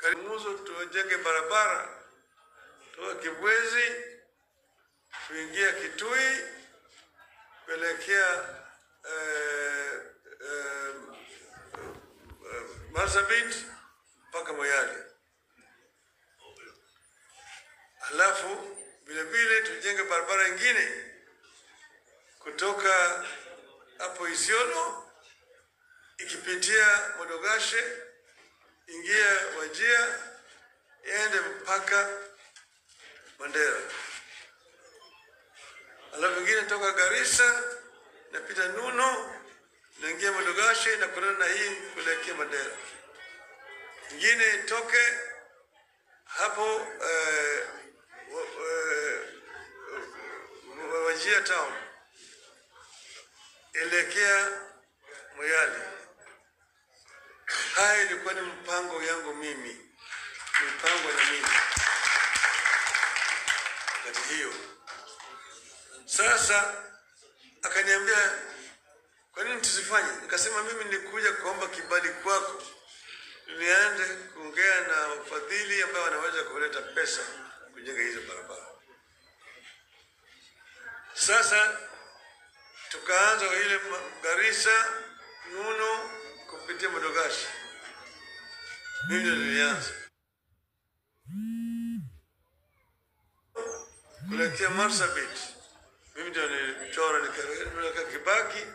Karimuzo tujenge barabara toka Kibwezi tuingia Kitui kuelekea Marsabit mpaka Moyale. Halafu vile vile tujenge barabara ingine kutoka hapo Isiolo ikipitia Modogashe ingia Wajir iende mpaka Mandera. Alafu ingine toka Garissa napita Nuno naingia Modogashe na kurana na hii kuelekea Mandera. Ingine itoke hapo Wajir town elekea Moyale. Haya ilikuwa ni mpango yangu mimi, mpango na mimi wakati hiyo. Sasa akaniambia kwa nini tusifanye? Nikasema mimi nilikuja kuomba kibali kwako nianze kuongea na wafadhili ambao wanaweza kuleta pesa kujenga hizo barabara. Sasa tukaanza ile Garissa Nuno kupitia Modogashi. Mimi ndio nilianza kuelekea Marsabit. Mimi ndio nilichora, nikaweka Kibaki.